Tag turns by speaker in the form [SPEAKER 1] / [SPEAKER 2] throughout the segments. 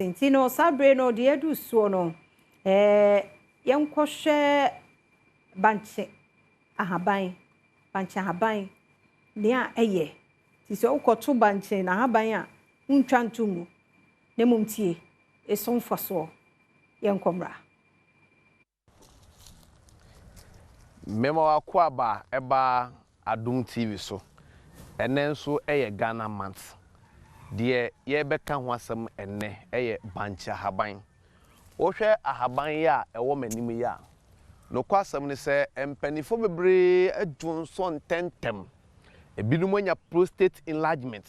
[SPEAKER 1] Nti no saa bere no deɛ adu soɔ no, ɛɛ yɛnkɔhwɛ bankye ahaban, bankye ahaban nea ɛyɛ. Nti sɛ wokɔto bankye n'ahaban a, wontwa nto ngu, na mmom tie, eso mfasoɔ. Yɛnkɔ mmra.
[SPEAKER 2] Mema w'akoaba ba Adom TV so. Ɛnnɛ nso yɛ Ghana month. Deɛ yɛrebɛka ho asɛm ɛnnɛ yɛ bankye ahaban. Wohwɛ ahaban yi a ɛwɔ m'anim yi a, nokwasɛm ne sɛ mpanimfoɔ bebree dwonsɔ ntɛmntɛm. Ebinom anya prostate enlargement,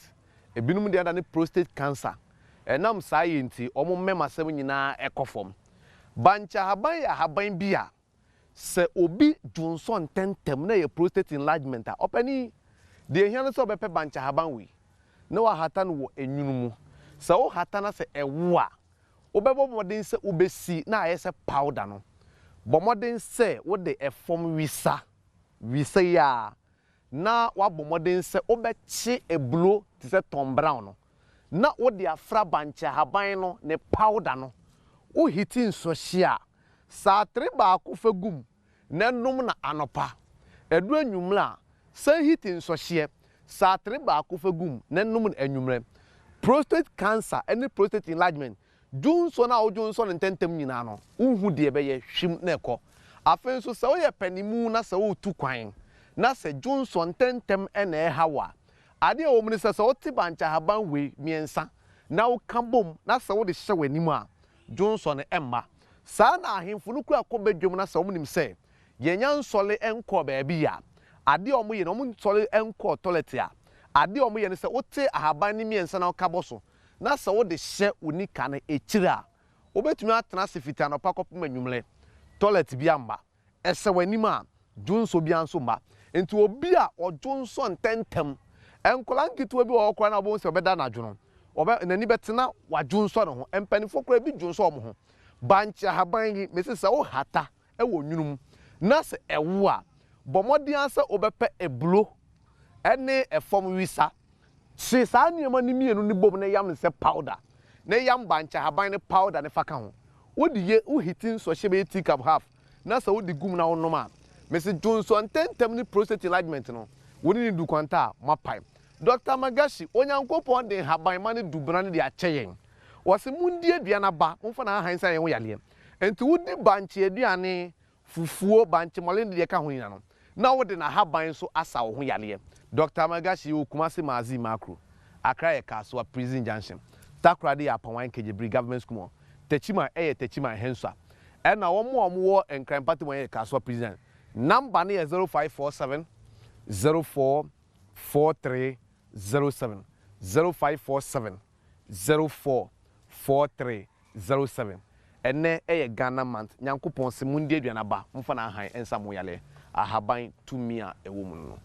[SPEAKER 2] ebinom deɛ adane prostate cancer. Ɛnam saa yɛ nti, wɔn mmɛmasɛm nyinaa kɔ fam. Bankye ahaban yɛ ahaban bi a sɛ obi dwonsɔ ntɛmntɛm na ɛyɛ prostate enlargement a, ɔpanin, deɛ ɛhia ne sɛ ɔbɛpɛ bankye ahaban wei na wahata no wɔ nwunu mu. Sɛ wohata na sɛ ɛwo a, wobɛbɔ mmɔden sɛ wobɛsi na ayɛ sɛ powder no. Bɔ mmɔden sɛ wode ɛfam wisa, wisa yi ara, na woabɔ mmɔden sɛ wobɛkye aburo te sɛ Tom Brown no na wode afra bankye ahaban no ne powder no. Wo hiti nsuohye a, saatere baako fa gu mu na nom no anɔpa. Ɛdu anwummerɛ a, san hiti nsuohyeɛ, saatere baako fa gu mu na nom no anwummerɛ. Prostate cancer ne prostate enlargement Dwonsɔ no a wodwonsɔ no ntɛmntɛm nyinaa no, wonhu deɛ ɛbɛyɛ, hwim na ɛkɔ. Afei nso, sɛ woyɛ panimu na sɛ woretu kwan na sɛ dwonsɔ ntɛmntɛm na ɛreha wo a, adeɛ a ɛwɔ mu ne sɛ, sɛ wote bankye ahaban wei mmiɛnsa na woka bom na sɛ wode hyɛ w'anim a, dwonsɔ no mma. Saa na ahemfo no kura kɔ badwam na sɛ wɔnim sɛ yɛnnya nsɔre nkɔɔ baabi a, adeɛ a wɔyɛ no, wɔnsɔre nkɔɔ tɔlɛt a, adeɛ a wɔyɛ ne sɛ wote ahaban no mmiɛnsa na woka bɔ so na sɛ wode hyɛ wo nika no akyiri a, wobɛtumi atena ase fiti anɔpa kɔpem anwummerɛ, tɔlɛt bi amma, ɛsɛ w'anim a, dwonsɔ biara nso mma. Nti obi a ɔdwonsɔ ntɛntɛm, nkwadaa nketewa bi wɔ hɔ koraa no a wobɛhu sɛ ɔbɛda anadwo no, ɔbɛ, n'ani bɛte na wadwonsɔ ne ho. Mpanimfoɔ koraa ebi dwonsɔ wɔn ho. Bankye ahaban yi, mese sɛ wohata wɔ nwunu mu na sɛ ɛwo a, bɔ mmɔden ara sɛ wobɛpɛ aburo ne ɛfam wisa. Kye saa nneɛma no mmienu no bom na yam no sɛ powder, na yam bankye ahaban no powder no fa ka ho. Wode yɛ, wo hiti nsɔhye bɛyɛ tea cup half na sɛ wode gu mu na wonom a, mese dwonsɔ ntɛmntɛm ne prostate enlargement no, wo ne no du kwanta a, moapae. Doctor Magashi, Onyankopɔn de nhaban ma ne dubena no de akyɛ yɛn. Ɔse mondi aduan aba, momfa n'ahahan nsa yɛn ho yadeɛ. Enti wodi bankye aduane, fufuo, bankye mmɔre ne deɛ ɛka ho nyinaa no, na wode n'ahaban nso asa wo ho yareɛ. Doctor Amagashi yɛwɔ Kumasi Maazi Makro, Accra yɛ Kasoa Prison Junction, Takoradi yɛ Apawan Kegyebiri Government School mɔ, Techiman yɛ Techiman Henswa, ɛna wɔn a wɔwɔ Nkran Mpatamu yɛ Kasoa Prison. Number no yɛ 0547 04 43 07, 0547 04 43 07 Ɛnnɛ yɛ Ghana month Nyankopɔn se mondi aduane aba momfa n'ahan nsa mo yale ahaban tumi a ɛwɔ mu no no.